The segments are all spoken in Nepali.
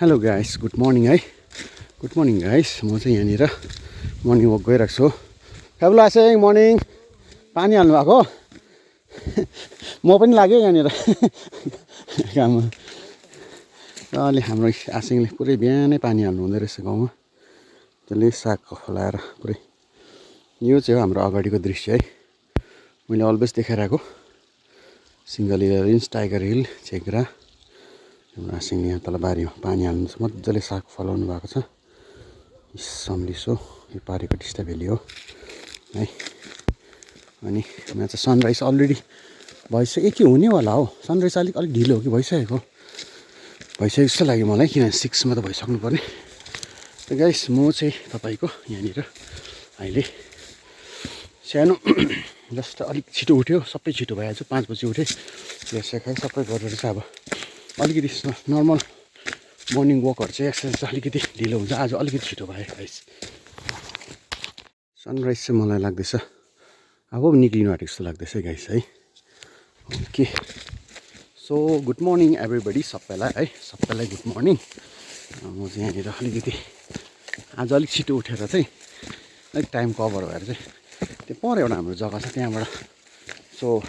हेलो गाइस, गुड मर्निङ है। Good morning guys. म चाहिँ यहाँनिर मर्निङ वक गइरहेको छु। हेलो आसेङ, मर्निङ। पानी हाल्नु भएको? म पनि लाग्यो यहाँनिर काममा। अहिले हाम्रो आसिङले पुरै बिहानै पानी हाल्नु हुँदो रहेछ गाउँमा। त्यसले साग फलाएर पुरै। यो चाहिँ हो हाम्रो अगाडिको दृश्य है। मैले अलवेज देखाइरहेको सिङ्गल इयरिङ्स, टाइगर हिल, चेग्रा। हाम्रो आसिङले यहाँ तल बारीमा पानी हाल्नु मजाले साग फलाउनु भएको छ। सम्लिसो यो पारेको टिस्टा भेली हो है। अनि यहाँ चाहिँ सनराइज अलरेडी भइसक्यो कि हुनेवाला हो। सनराइज अलिक ढिलो हो कि भइसकेको जस्तो लाग्यो मलाई, किनभने 6 मा त भइसक्नु पर्ने। त गाइस, म चाहिँ तपाईँको यहाँनिर अहिले सानो जस्ट अलिक छिटो उठ्यो, सबै छिटो भइहाल्छ। 5 बजी उठेँ, फ्रेस खाएँ, सबै गरेर चाहिँ अब अलिकति नर्मल मर्निङ वकहरू चाहिँ एक्सर्साइज अलिकति ढिलो हुन्छ। आज अलिकति छिटो भयो गाइस। सनराइज चाहिँ मलाई लाग्दैछ अब निक्लिनु आँटेको जस्तो लाग्दैछ गाइस है। Okay, so good morning everybody, सबैलाई है, सबैलाई गुड मर्निङ। म चाहिँ यहाँनिर अलिकति आज अलिक छिटो उठेर चाहिँ अलिक टाइम कभर भएर चाहिँ त्यो पर एउटा हाम्रो जग्गा छ, त्यहाँबाट सो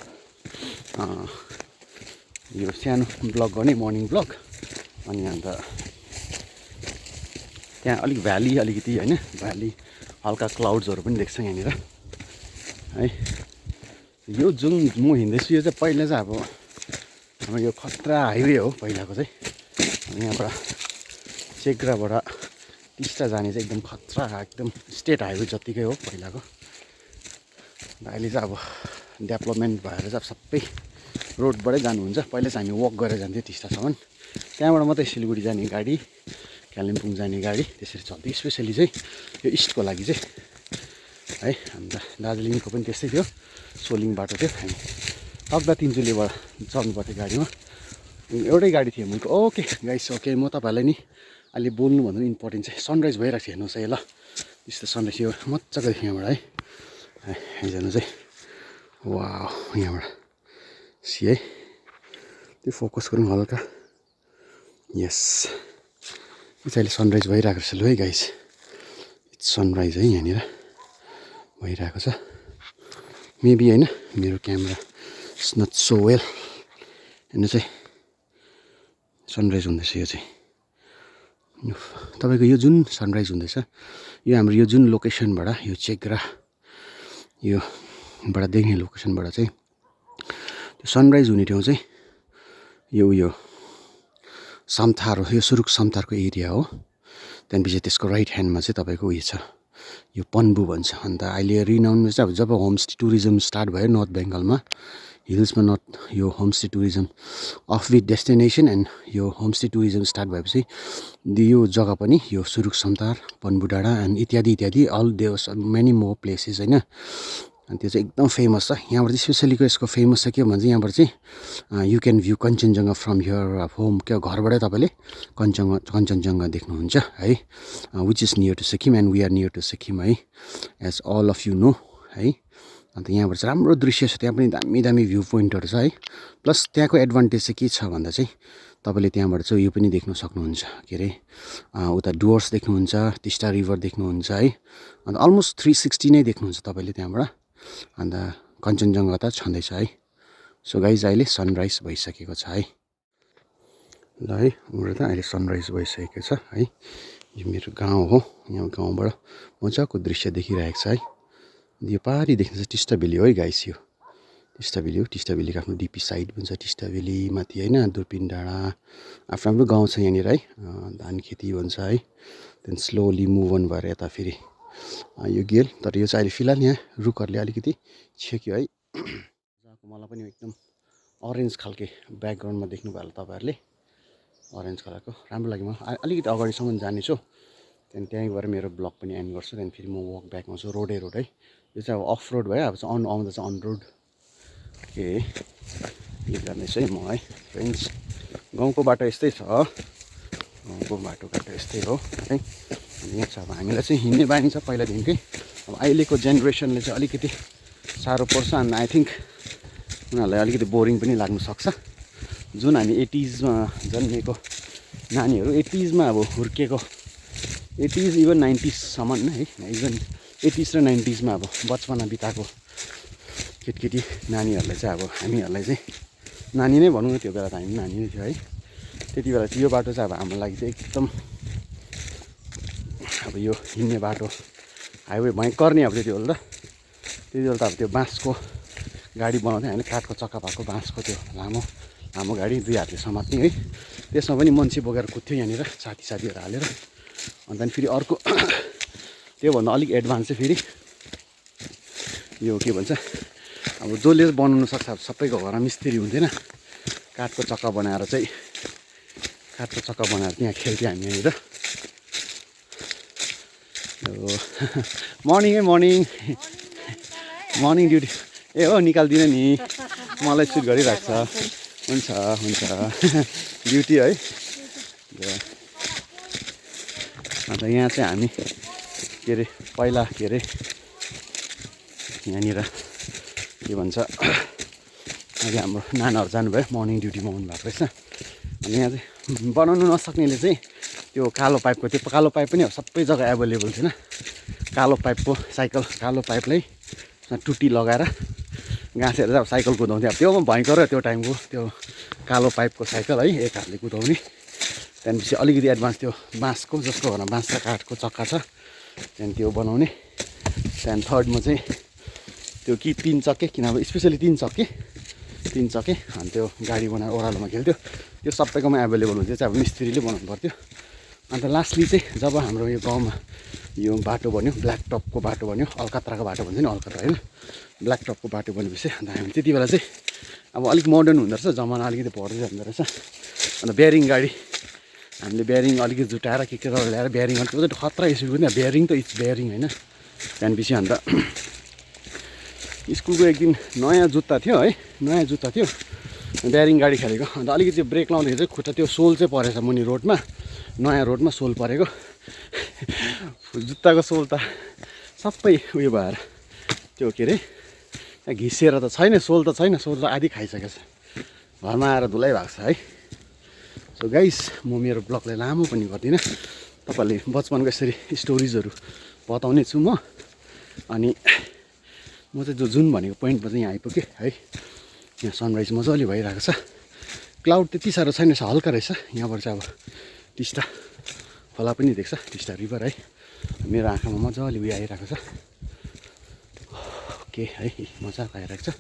यो सानो ब्लग गर्ने, मर्निङ ब्लग। अनि अन्त त्यहाँ अलिक भ्याली अलिकति होइन, भ्याली हल्का क्लाउड्सहरू पनि देख्छ यहाँनिर है। यो जुन म हिँड्दैछु यो चाहिँ पहिला चाहिँ अब हाम्रो यो खतरा हाइवे हो पहिलाको चाहिँ। यहाँबाट चेग्राबाट टिस्टा जाने चाहिँ एकदम खतरा, एकदम स्टेट हाइवे जत्तिकै हो पहिलाको। अहिले चाहिँ अब डेभलपमेन्ट भएर चाहिँ अब सबै रोडबाटै जानुहुन्छ। पहिला चाहिँ हामी वक गरेर जान्थ्यौँ टिस्टासम्म, त्यहाँबाट मात्रै सिलगढी जाने गाडी, कालिम्पोङ जाने गाडी त्यसरी चल्थ्यो। स्पेसली चाहिँ यो इस्टको लागि चाहिँ है। अन्त दार्जिलिङको पनि त्यस्तै थियो, सोलिङ बाटो थियो। हामी तक्दा तिनचुलेबाट चढ्नु पर्थ्यो गाडीमा, एउटै गाडी थियो मैले। ओके गाइस, ओके, म तपाईँलाई नि अहिले बोल्नुभन्दा इम्पोर्टेन्ट चाहिँ सनराइज भइरहेको थियो, हेर्नुहोस् है ल। त्यस्तो सनराइज यो मजाको देखियो यहाँबाट है। हेर्नु चाहिँ वाह, यहाँबाट सी है, त्यो फोकस गरौँ हल्का। यस, यो चाहिँ अहिले सनराइज भइरहेको रहेछ लु है गाइस। इट्स सनराइज है, यहाँनिर भइरहेको छ। मेबी होइन, मेरो camera it's not so well. हेर्नु चाहिँ सनराइज हुँदैछ यो चाहिँ। तपाईँको यो जुन सनराइज हुँदैछ यो हाम्रो यो जुन लोकेसनबाट, यो चेग्रा योबाट देख्ने लोकेसनबाट चाहिँ त्यो सनराइज हुने ठाउँ चाहिँ यो समथार हो। यो सुरुक समथारको एरिया हो। त्यहाँपछि त्यसको राइट ह्यान्डमा चाहिँ तपाईँको उयो छ, यो पन्बू भन्छ। अन्त अहिले रिनाउन्डमा चाहिँ अब जब होमस्टे टुरिज्म स्टार्ट भयो नर्थ बेङ्गलमा, हिल्समा नर्थ यो homestay tourism of with destination and यो होमस्टे टुरिज्म स्टार्ट भएपछि यो जग्गा पनि यो सुरुक समथार, पन्बू डाँडा एन्ड इत्यादि इत्यादि all there's many more places होइन। अनि त्यो चाहिँ एकदम फेमस छ। यहाँबाट चाहिँ स्पेसलीको यसको फेमस छ के भन्छ, यहाँबाट चाहिँ you can view Kanchenjunga from here home. क्या घरबाटै तपाईँले कञ्चनजङ्घा देख्नुहुन्छ है, which is near to Sikkim and we are near to Sikkim है, as all of you know है। अन्त यहाँबाट चाहिँ राम्रो दृश्य छ, त्यहाँ पनि दामी दामी भ्यू पोइन्टहरू छ है। प्लस त्यहाँको एडभान्टेज चाहिँ के छ भन्दा चाहिँ तपाईँले त्यहाँबाट चाहिँ यो पनि देख्न सक्नुहुन्छ, के अरे उता डुवर्स देख्नुहुन्छ, टिस्टा रिभर देख्नुहुन्छ है। अन्त अलमोस्ट 360 नै देख्नुहुन्छ तपाईँले त्यहाँबाट। अन्त कञ्चनजङ्घा त छँदैछ है। सो गाइज अहिले सनराइज भइसकेको छ है ल है। उनीहरू त अहिले सनराइज भइसकेको छ है। यो मेरो गाउँ हो, यहाँ गाउँबाट मजाको दृश्य देखिरहेको छ है। यो पारि देख्नु चाहिँ टिस्टा भेली हो है गाइस। यो टिस्टा भेली हो, टिस्टा भेलीको आफ्नो डिपी साइड पनि छ टिस्टा भेली माथि होइन। दुर्पिन डाँडा आफ्नो आफ्नो गाउँ छ यहाँनिर है। धान खेती भन्छ है। त्यहाँदेखि स्लोली मुभ अन भएर यता फेरि यो गेल। तर यो चाहिँ अहिले फिलहाल यहाँ रुखहरूले अलिकति छेक्यो है। मलाई पनि एकदम अरेन्ज खालके ब्याकग्राउन्डमा देख्नुभयो होला तपाईँहरूले, अरेन्ज कलरको राम्रो लाग्यो मलाई। अलिकति अगाडिसम्म जानेछु, त्यहाँदेखि त्यहीँ गएर मेरो ब्लग पनि एन्ड गर्छु। त्यहाँदेखि फेरि म वक ब्याक आउँछु रोडै रोड है। यो चाहिँ अब अफ रोड भयो, अब चाहिँ आउँदा चाहिँ अन रोड। के यो गर्नेछु है म है फ्रेन्ड्स। गाउँको बाटो यस्तै छ, गाउँको बाटोघाटो यस्तै हो है। यहाँ चाहिँ अब हामीलाई चाहिँ हिँड्ने बानी छ पहिलादेखिकै। अब अहिलेको जेनेरेसनले चाहिँ अलिकति साह्रो पर्छ एन्ड आई थिङ्क उनीहरूलाई अलिकति बोरिङ पनि लाग्नु सक्छ। जुन हामी 80s मा जन्मेको नानीहरू 80sमा अब हुर्केको 80s इभन 90sसम्म है इभन 80s र 90sमा अब बचपना बिताएको केटकेटी नानीहरूलाई चाहिँ अब हामीहरूलाई चाहिँ नानी नै भनौँ न त्यो बेला त हामी नानी नै थियो है त्यति बेला चाहिँ यो बाटो चाहिँ अब हाम्रो लागि चाहिँ एकदम अब यो हिँड्ने बाटो हाइवे भयङ्कर नि अब त्यति बेला त अब त्यो बाँसको गाडी बनाउँदै हामीले काठको चक्का भएको बाँसको त्यो लामो गाडी 2 हातले समात्ने है त्यसमा पनि मान्छे बोकेर कुद्थ्यो यहाँनिर साथीहरू हालेर अनि त्यहाँदेखि फेरि अर्को त्योभन्दा अलिक एडभान्स चाहिँ फेरि यो के भन्छ अब जसले बनाउनु सक्छ अब सबैको घरमा मिस्त्री हुन्थेन काठको चक्का बनाएर त्यहाँ खेल्थ्यो हामी यहाँनिर मर्निङ ड्युटी ए हो निकालिदिनु नि मलाई सुट गरिरहेको छ हुन्छ ड्युटी है अन्त यहाँ चाहिँ हामी के अरे पहिला यहाँनिर के भन्छ अहिले हाम्रो नानाहरू जानुभयो मर्निङ ड्युटीमा आउनुभएको रहेछ अनि यहाँ चाहिँ बनाउनु नसक्नेले चाहिँ त्यो कालो पाइप पनि अब सबै जग्गा एभाइलेबल थिएन कालो पाइपलाई टुटी लगाएर गाँसेर चाहिँ अब साइकल कुदाउँथ्यो अब त्यो पनि भयङ्कर त्यो टाइमको त्यो कालो पाइपको साइकल है एक हातले कुदाउने त्यहाँपछि अलिकति एडभान्स त्यो बाँसको जसको घरमा बाँस र काठको चक्का छ त्यहाँदेखि त्यो बनाउने त्यहाँदेखि थर्डमा चाहिँ त्यो कि 3 चक्के किनभने स्पेसली 3 चक्के अनि त्यो गाडी बनाएर ओह्रालोमा खेल्थ्यो त्यो सबैकोमा एभाइलेबल हुन्थ्यो चाहिँ अब मिस्त्रीले बनाउनु पर्थ्यो अन्त लास्टली चाहिँ जब हाम्रो यो गाउँमा यो बाटो बन्यो ब्ल्याक टपको बाटो बन्यो अलकत्राको बाटो भन्छ नि अलकत्रा होइन ब्ल्याक टपको बाटो बनेपछि अन्त हामी त्यति बेला चाहिँ अब अलिक मोडर्न हुँदो रहेछ जमाना अलिकति बढ्दै जाँदो रहेछ अन्त ब्यारिङ गाडी हामीले ब्यारिङ अलिकति जुटाएर के गरेर ल्याएर ब्यारिङ त्यो चाहिँ खतरा स्पिड पनि ब्यारिङ त इट्स ब्यारिङ होइन त्यहाँपछि अन्त स्कुलको एक दिन नयाँ जुत्ता थियो ब्यारिङ गाडी खेलेको अन्त अलिकति ब्रेक लाउँदाखेरि चाहिँ खुट्टा त्यो सोल चाहिँ परेछ मुनि रोडमा नयाँ रोडमा सोल परेको जुत्ताको सोल त सबै उयो भएर त्यो के अरे घिसिएर त छैन सोल त आधी खाइसकेको छ घरमा आएर धुलाइ भएको छ है सो गाइस म मेरो ब्लगलाई लामो पनि गर्दिनँ तपाईँहरूले बचपनको यसरी स्टोरिजहरू बताउने छु म अनि म चाहिँ जुन भनेको पोइन्टमा चाहिँ यहाँ आइपुगेँ है यहाँ सनराइज मजाले भइरहेको छ क्लाउड त्यति साह्रो छैन हल्का रहेछ यहाँबाट चाहिँ अब टिस्टा खोला पनि देख्छ टिस्टा रिभर है मेरो आँखामा मजाले उयो आइरहेको छ ओके है मजाको आइरहेको छ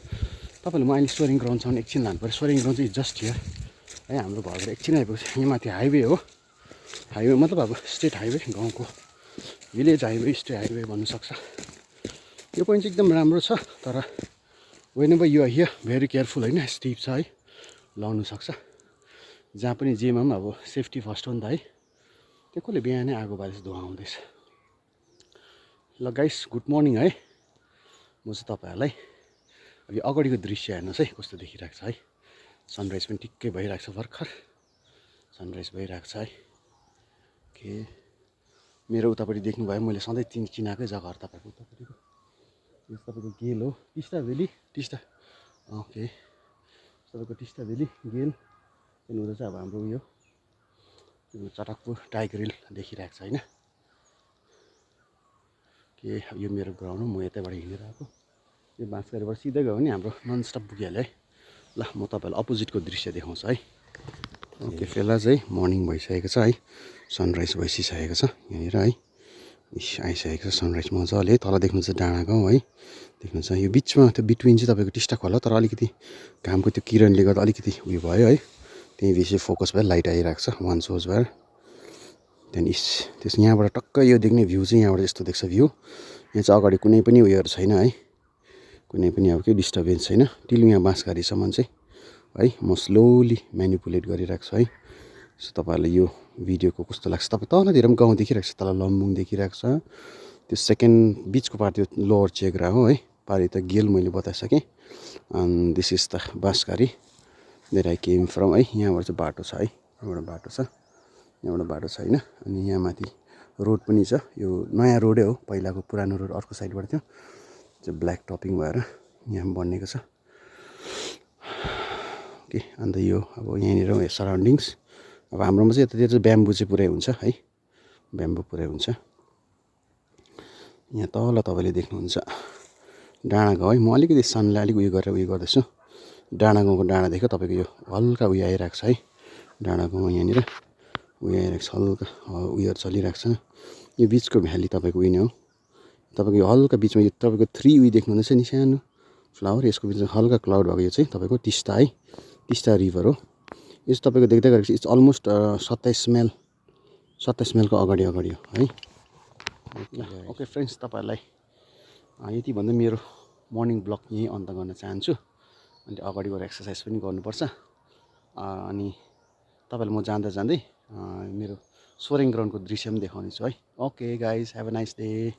तपाईँहरूले म अहिले सोरिङ ग्राउन्डसम्म एकछिन लानु पऱ्यो सोरिङ ग्राउन्ड चाहिँ जस्ट हियर है हाम्रो घरबाट एकछिन आइपुग्छ यहाँ माथि हाइवे हो हाइवे मतलब अब स्टेट हाइवे गाउँको भिलेज हाइवे स्टेट हाइवे भन्नुसक्छ यो पोइन्ट चाहिँ एकदम राम्रो छ तर whenever you are here very careful होइन स्टिप छ है लाउनु सक्छ जहाँ पनि जेमा पनि अब सेफ्टी फर्स्ट हो नि त है त्यो कसले बिहानै आगो बारेर धुवा आउँदैछ ल गाइस गुड मर्निङ है म चाहिँ तपाईँहरूलाई अब यो अगाडिको दृश्य हेर्नुहोस् है कस्तो देखिरहेको छ है सनराइज पनि ठिक्कै भइरहेको छ भर्खर सनराइज भइरहेको छ है के मेरो उतापट्टि देख्नुभयो मैले सधैँ चिनाएकै जग्गाहरू तपाईँको उतापट्टिको यो तपाईँको गेल हो टिस्टा भेली ओके तपाईँको टिस्टा भेली गेल त्यहाँदेखि चाहिँ अब हाम्रो उयो चटकपुर टाइगर हिल देखिरहेको छ होइन के यो मेरो ग्राउन्ड हो म यतैबाट हिँडेर आएको यो बाँसगाडीबाट सिधै गयो भने हाम्रो ननस्टप पुगिहाल्यो है ल म तपाईँलाई अपोजिटको दृश्य देखाउँछु है ओके फेला चाहिँ मर्निङ भइसकेको छ है सनराइज भइसकेको छ यहाँनिर है आइसकेको छ सनराइज मजाले तल देख्नु चाहिँ डाँडा गाउँ है देख्नुहुन्छ यो बिचमा त्यो बिट्विन चाहिँ तपाईँको टिस्टा खोला तर अलिकति घामको त्यो किरणले गर्दा अलिकति उयो भयो है त्यहीँ बेसी फोकस भएर लाइट आइरहेको छ वान सोर्स भएर त्यहाँदेखि त्यस यहाँबाट टक्क यो देख्ने भ्यू चाहिँ यहाँबाट यस्तो देख्छ भ्यू यहाँ चाहिँ अगाडि कुनै पनि उयोहरू छैन है कुनै पनि अब केही डिस्टर्बेन्स छैन टिल यहाँ बाँसघारीसम्म चाहिँ है म स्लोली म्यानिपुलेट गरिरहेको छु है सो तपाईँहरूलाई यो भिडियोको कस्तो लाग्छ तपाईँ तलतिर पनि गाउँ देखिरहेको छ तल लम्बुङ देखिरहेको छ त्यो सेकेन्ड बिचको पार्ट त्यो लोवर चेग्रा हो है पारि त गेल मैले बताइसकेँ अनि दिस इज द बाँसघारी देयर आई केम फ्रम है यहाँबाट चाहिँ बाटो छ है यहाँबाट बाटो छ होइन अनि यहाँ माथि रोड पनि छ यो नयाँ रोडै हो पहिलाको पुरानो रोड अर्को साइडबाट थियो चाहिँ ब्ल्याक टपिङ भएर यहाँ पनि बनिएको छ ओके अन्त यो अब यहाँनिर सराउन्डिङ्स अब हाम्रोमा चाहिँ यतातिर चाहिँ ब्याम्बू चाहिँ पुरै हुन्छ है, ब्याम्बू पुरै हुन्छ। यहाँ तल तपाईँले देख्नुहुन्छ डाँडा गाउँ है। म अलिकति सनलाई अलिक उयो गरेर उयो गर्दैछु। डाँडा गाउँको डाँडादेखि तपाईँको यो हल्का उयो आइरहेको छ है, डाँडा गाउँ यहाँनिर उयो आइरहेको छ, हल्का उयोहरू चलिरहेको छ। यो बिचको भ्याली तपाईँको उयो नै हो, तपाईँको यो हल्का बिचमा यो तपाईँको 3 उयो देख्नुहुँदैछ नि सानो फ्लावर, यसको बिचमा हल्का क्लाउड भएको यो चाहिँ तपाईँको टिस्टा है, टिस्टा रिभर हो। यो चाहिँ तपाईँको देख्दै गरेको इट्स अलमोस्ट 27 माइलको अगाडि हो है। ओके फ्रेन्ड्स, तपाईँहरूलाई यति भन्दै मेरो मर्निङ ब्लग यहीँ अन्त गर्न चाहन्छु। अनि अगाडि गएर एक्सर्साइज पनि गर्नुपर्छ। अनि तपाईँलाई म जाँदा जाँदै मेरो सोरेङ ग्राउन्डको दृश्य पनि देखाउनेछु है। Okay guys, have a nice day.